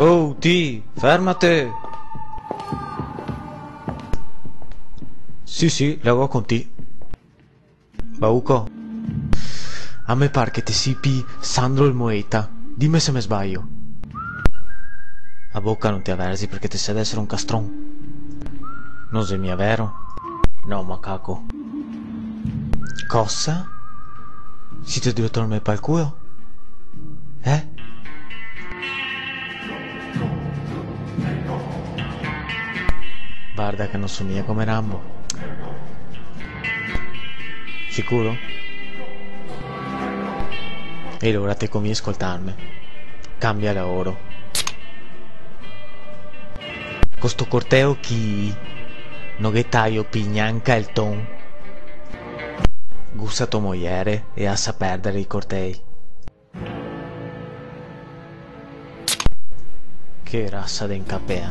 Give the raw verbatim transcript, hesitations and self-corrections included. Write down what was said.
Oh, ti, fermate! Sì, sì, la go con ti. Bauco, a me par che te sipi Sandro el Moeta. Dime se me sbaio. A boca no te a verzi parché te sa d'esere un castron. No xe mia vero? No, macaco. Cosa? Sito drio torme pal culo? Eh? Varda che no so mia come Rambo. Sicuro? E alora te convien scoltarme. Cambia laoro. Co sto corteo chi no ghe taio pi gnanca el ton. Gusta to mojere e lasa perdere i cortei. Che rasa de incapea.